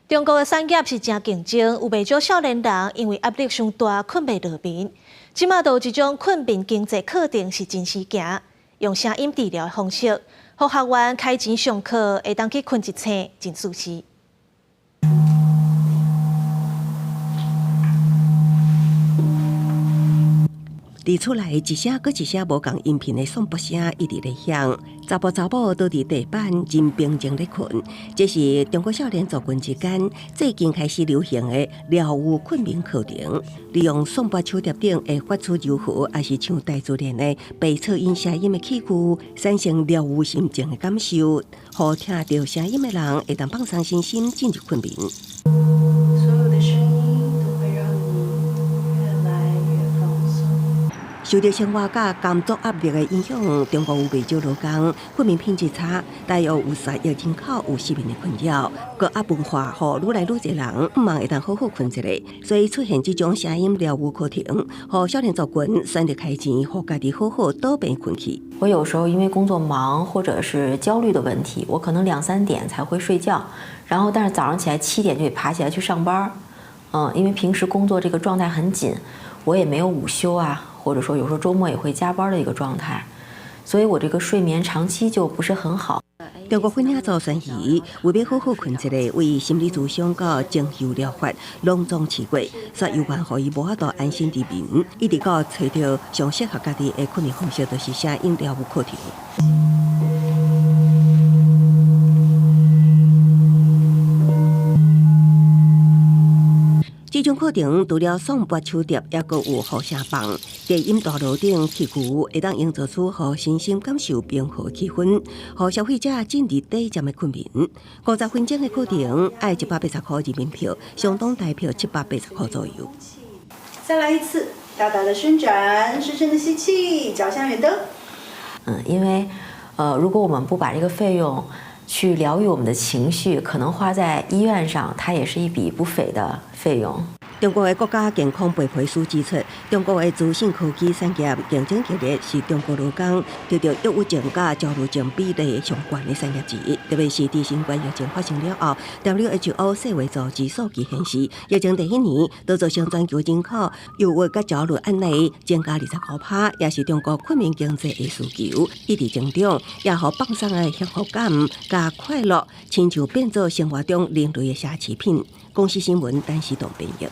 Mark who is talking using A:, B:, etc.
A: 中國的產業是誠競爭，有袂少少年人因為壓力傷大，睏袂落眠。這馬就有一種睏眠經濟課程是真時行，用聲音治療的方式，予學員開錢上課，會當去睏一醒，真舒適。
B: 佇厝內一聲閣一聲無仝音頻的頌缽聲一直咧響，查埔查某倒佇地板真平靜咧睏。這是中國少年族群之間最近開始流行的療癒睏眠課程，利用頌缽手碟頂會發出柔和，抑是像大自然的白噪音聲音的器具，產生療癒心情的感受，予聽著聲音的人會當放鬆身心，進入睏眠。
C: 所有的聲音都會讓你越來越放鬆。
B: 受著生活佮工作壓力的影響，中國有袂少勞工睏眠品質差，大約有3億人口有失眠的困擾。高壓文化予愈來愈濟人毋茫會當好好睏一下，所以出現這種聲音療癒課程，予少年族群選擇開錢，予家己好好倒病睏去。
D: 我有時候因為工作忙或者是焦慮的問題，我可能兩三點才會睡覺，然後但是早上起來7點就得爬起來去上班。因為平時工作這個狀態很緊，我也沒有午休啊。或者說有時候週末也會加班的一個狀態，所以我這個睡眠長期就不是很好。
B: 中國婚姻組宣示，為欲好好睏一下，為心理諮商佮精油療法攏總試過，煞猶原予伊無法度安心入眠，一直到揣著上適合家己的睏眠方式，就是聲音療癒課程。這種課程除了頌缽手碟，抑閣有護聲棒、低音大鑼等器具，會當營造出予身心感受平和氣氛，予消費者進入短暫的睏眠。50分鐘的課程愛180塊人民幣，相當台幣780塊左右。
E: 再來一次，大大的伸展，深深的吸氣，腳向遠燈。
D: 因為，如果我們不把這個費用去療癒我們的情緒，可能花在醫院上，它也是一筆不菲的費用。
B: 中國的國家健康白皮書指出，中國的資訊科技產業競爭激烈，是中國勞工得著憂鬱症佮焦慮症比例上懸的產業之一。特別是佇新冠疫情發生了後，WHO 世衛組織數據顯示，疫情第一年都造成全球人口憂鬱佮焦慮案例增加25%，也是中國睏眠經濟的需求一直增長，也予放鬆的幸福感佮快樂，親像變做生活中另類的奢侈品。公視新聞，陳時棟編譯。